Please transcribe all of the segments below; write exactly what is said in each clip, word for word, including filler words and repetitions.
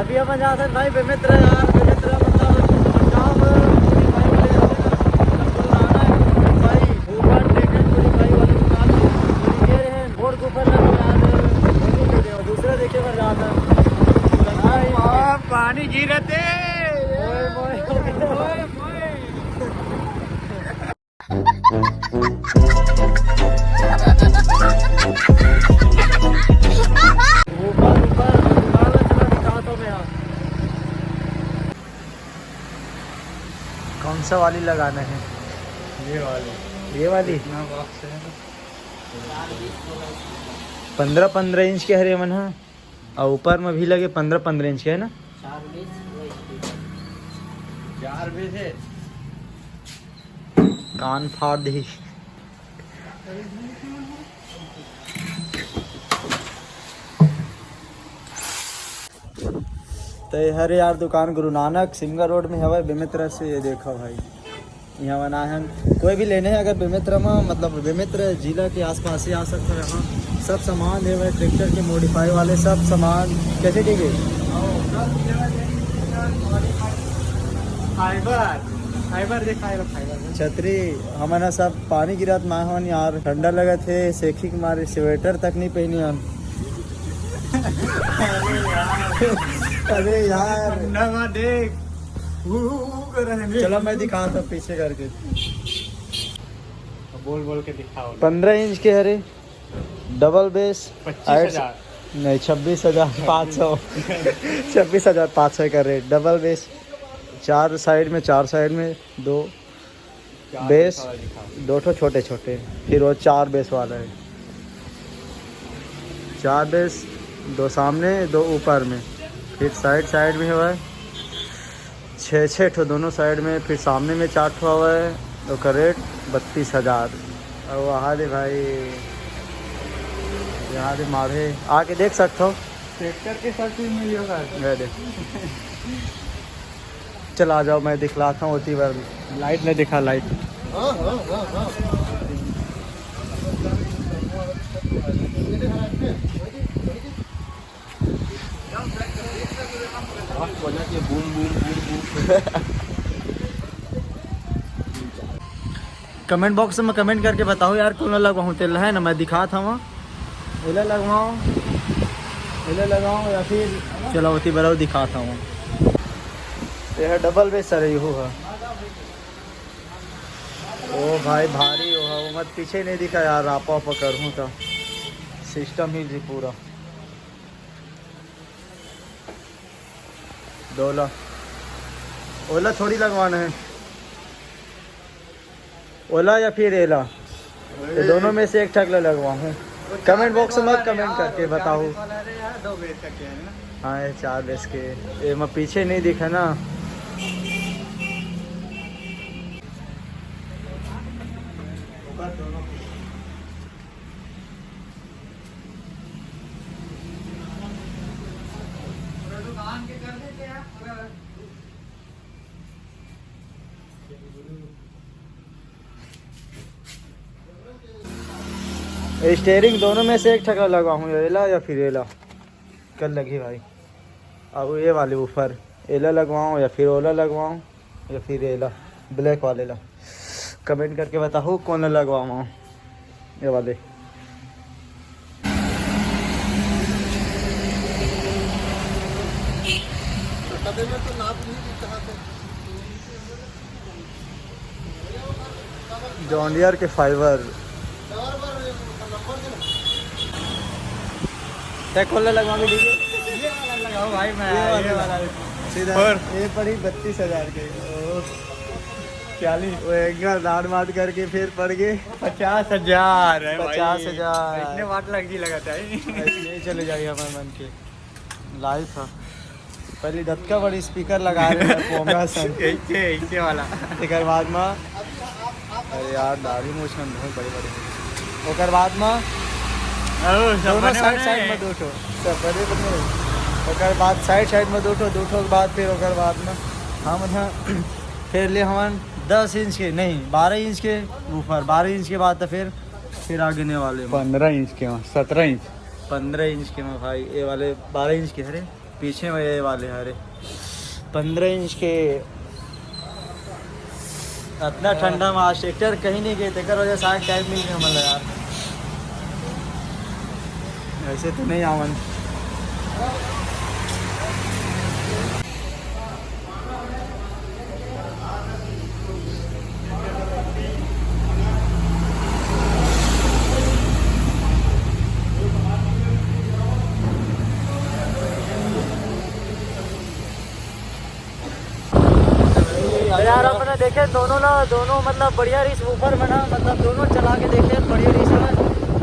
अभी अपन जात हन भाई बेमेतरा यार, बेमेतरा मतलब पंजाब पूरी भाई वाले रहते ना, मतलब गुरु नानक भाई भूपेश टेकन पूरी भाई वाले दुकान पूरी गे रहे हैं, बोर्ड के ऊपर लगे यार, बोर्ड के ऊपर दूसरा देखे बर जात हन। भाई, पानी गिरते। ओए, ओए, ओए। ऊपर, ऊपर, ऊपर चला दिखाता हूँ मैं यहाँ। कौन सा वाली लगाना है? ये वाली। ये वाली? इतना बॉक्स है। पंद्रह पंद्रह इंच के हरे मन हा, और ऊपर में भी लगे पंद्रह पंद्रह इंच के है ना। चार बीस, वही। चार बीस है। कान फाड़ दे। तो ये हर यार दुकान गुरु नानक सिमगा रोड में हवय, बेमेतरा से। ये देखो भाई, यहाँ बनाए हैं। कोई भी लेने हैं अगर बेमेतरा में, मतलब बेमेतरा जिला के आसपास ही आ सकते हो यहाँ। सब सामान है भाई, ट्रैक्टर के मॉडिफाई वाले सब सामान। कैसे ठीक है? फाइबर, फाइबर दिखाएगा, फाइबर। छतरी, हमन ह सब पानी गिरत ना हन यार, ठंडा लगत हे, सेखी के मारे स्वेटर तक नहीं पहनी हन। अरे यार। ठंडा में देख, ऊ, ऊ, ऊ कर रहे हैं। चलो मैं दिखाता हूँ पीछे करके। बोल बोल के दिखाओ। पंद्रह इंच के हरे, डबल बेस। पच्चीस हजार। नहीं, छब्बीस हजार पाँच सौ। छब्बीस हजार पाँच सौ का रेट, डबल बेस। चार साइड में, चार साइड में दो चार बेस, वाला दिखाओ। दो ठो छोटे छोटे, फिर वो चार बेस वाला है। चार बेस, दो सामने, दो ऊपर में, फिर साइड साइड में हुआ है छः छः ठो दोनों साइड में, फिर सामने में चार ठो हुआ है। ओकर रेट बत्तीस हजार। और वहाँ दे भाई, यहाँ दे मारे आके देख सकते हो। ट्रैक्टर के सब चीज मिल जाएगा। ये देख। चल आ जाओ, मैं दिखलाता हूँ ओती बर। लाइट नहीं दिखा, light. Boom boom boom boom. Comment box में कमेंट करके बताओ यार, कौन लगवाऊँ तेल है ना, मैं दिखात हवं। एला लगवाऊँ, एला लगाऊँ या फिर चलावती बराबर दिखात हवं। ये है डबल बेस सर, यहू है। ओ भाई भारी हो, वो मत पीछे नहीं दिखा यार, रापा पकड़ हूँ तो सिस्टम ही जी पूरा। डोला, ओला थोड़ी लगवाना है। ओला या फिर एला, ये दोनों में से एक ठक ला लगवाऊँ। कमेंट बॉक्स में कमेंट करके बताओ। हाँ, ये चार बेस के, ये मैं पीछे नहीं दिखा ना। स्टेयरिंग दोनों में से एक ठका लगवाऊँ, एला या फिर एला, कल लगी भाई। अब ये वाले ऊपर एला लगवाऊँ या फिर ओला लगवाऊँ या फिर एला, ब्लैक वाले ला। कमेंट करके बताओ कौन ला लगवाऊँ ये वाले। जॉन डियर के फाइबर। तै कौन ला लगवा के दीजिए? ये वाला लगाओ भाई, मैं ये वाला ये वाला। सीधा और? ये पड़ी बत्तीस हजार के। ओ, चालीस। वो एक बार दान मार करके फिर पड़ गए। पचास हजार है भाई। पचास हजार। इतने वाट लग जी लगा था। ऐसे नहीं चले जाएगा हमारे मन के। लाइफ है। पहले दतका बड़ी स्पीकर लगा रहे हैं, पोंगा सन। ऐसे, ऐसे वाला। एकर बाद में, अरे यार, दाढ़ी मूछ में बहुत बड़ी बड़ी। ओकर बाद में ओ, सब दोनों बने साइड बने। साइड में दो ठो। सब बड़े बड़े। ओकर बाद साइड साइड में दो ठो, दो ठो के बाद फिर ओकर बाद में हम ना फिर ले हमन दस इंच के, नहीं, बारह इंच के ऊपर, बारह इंच के बाद तो फिर, फिर आगे ने वाले में। पंद्रह इंच के, हाँ, सत्रह इंच। पंद्रह इंच के में भाई, ये वाले बारह इंच के हरे। पीछे में ये वाले हरे पंद्रह इंच के। इतना ठंडा में आज ट्रैक्टर कहीं नहीं गए, तेकर वजह से आज टाइम मिल गया हमला यार। ऐसे तो नहीं आवन। तो यार, अपने देखे दोनों ला, दोनों मतलब बढ़िया रहिस ऊपर में ना, मतलब दोनों चला के देखे बढ़िया रहिस है।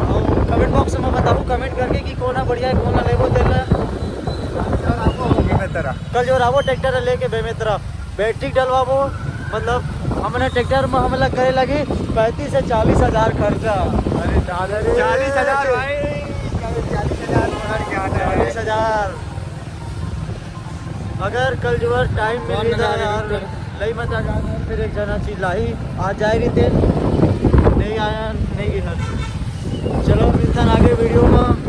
और कमेंट बॉक्स में बताबू, कमेंट करके कि कोन ह बढ़िया है, कोन ला लेबो तेला। कल जो राबो ट्रैक्टर लेके बेमेतरा, बैटरी डलवाबो, मतलब हमने ट्रैक्टर में हमला करे लगी पैंतीस से चालीस हजार खर्चा। अरे दादा रे। चालीस हजार भाई, चालीस हजार। चालीस हजार। अगर कल जो है टाइम मिल रहा है यार, लई मत आ जाना, फिर एक जना चिल्लाई आ जाए रही थे, नहीं आया, नहीं गिरा। चलो, मिलता आगे वीडियो में।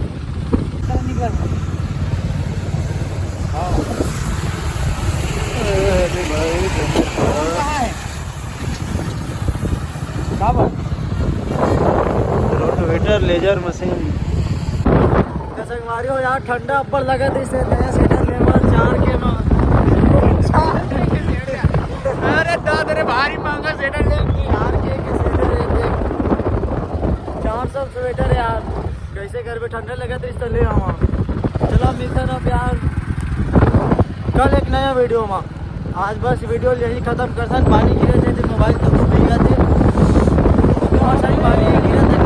Rotavator laser machine. संगवारी हो यार, ठंडा अब्बड़ लगत है, इसे नया स्वेटर लेवा चार के में। अरे दादा रे, भारी महंगा स्वेटर ले। चार के के स्वेटर है, देख। चार सौ स्वेटर है यार, कैसे घर में ठंडा लगत है, इसे ले आवा। चलो, मिलता ना प्यार कल एक नया वीडियो में। आज बस वीडियो यही खत्म करथन। पानी गिरे थे, मोबाइल तो भीगा थे। बहुत सारी पानी गिरे थे,